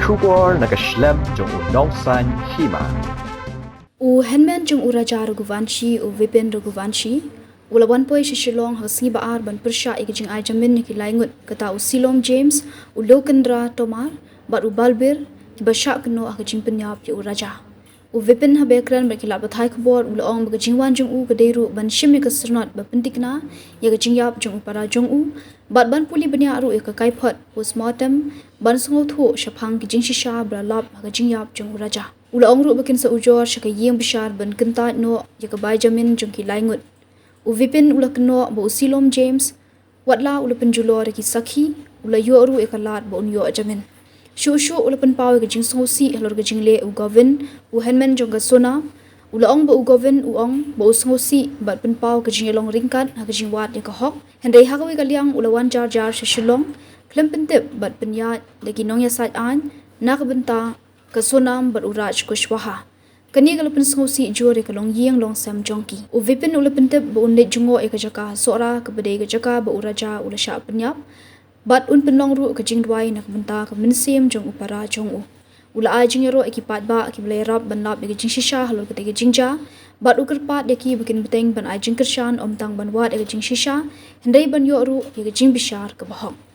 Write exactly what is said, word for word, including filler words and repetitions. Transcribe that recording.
Khubor na ka shlem jong u Nongsaiñ Hima. U hynmen jong u Raja Raghuvanshi, u Vipin Raghuvanshi, u la wan poi sha Shillong ha ka sngi ba ar ban pyrshah ïa ka jingai jamin ïa ki lai ngut, kata u Silom James, u Lokendra Tomar bad u Balbir, kiba shah kynnoh ha ka jingpynïap ïa u Raja. U Vipin, haba kren bad ki lad pathai khubor, u la ong ba ka jingwan jong u ka dei ruh ban shim ïa ka syrnod ba pynthikna ïa ka jingïap jong u para jong u, bad ban pule bniah ruh ïa ka kaiphod postmortem ban sngewthuh shaphang ki jingshisha ba la lap ha ka jingïap jong u Raja. U la ong ruh ba kin sa ujor sha ka ïing bishar ban kyntait noh ïa ka bai jamin jong ki lai ngut. U Vipin u la kynnoh ba u Silom James, wat la u la pynjulor ïa ki sakhi, u la ïoh ruh ïa ka lad ba un ïoh jamin. Shuh shuh u la pynpaw ïa ka jingsngewsih halor ka jingleh u Govin, u hynmen jong ka Sonam. U la ong ba u Govin u ong ba u sngewsih bad pynpaw ka jingïalong ryngkat ha ka jingwad ïa ka hok. Hynrei ha kawei ka liang u la wan jar jar sha Shillong khlem pyntip bad pynïaid da ki nongïasaid aiñ na ka bynta ka Sonam bad u Raj Kushwaha. Kane ka la pynsngewsih jur ïa ka longïing longsem jong ki. U Vipin u la pyntip ba un leit jngoh ïa ka jaka ha Sohra, kaba dei ka jaka ba u Raja u la shah pynïap, bad un pynlong ruh ka jingduwai na ka bynta ka mynsiem jong u para jong u. U la ai jingïaroh ïa ki paidbah kiba la ïarap ban lap ïa ka jingshisha halor katei ka jingjia, bad u kyrpad ïa ki ba kin bteng ban ai jingkyrshan ym tang ban wad ïa ka jingshisha, hynrei ban ïoh ruh ïa ka jingbishar kaba hok.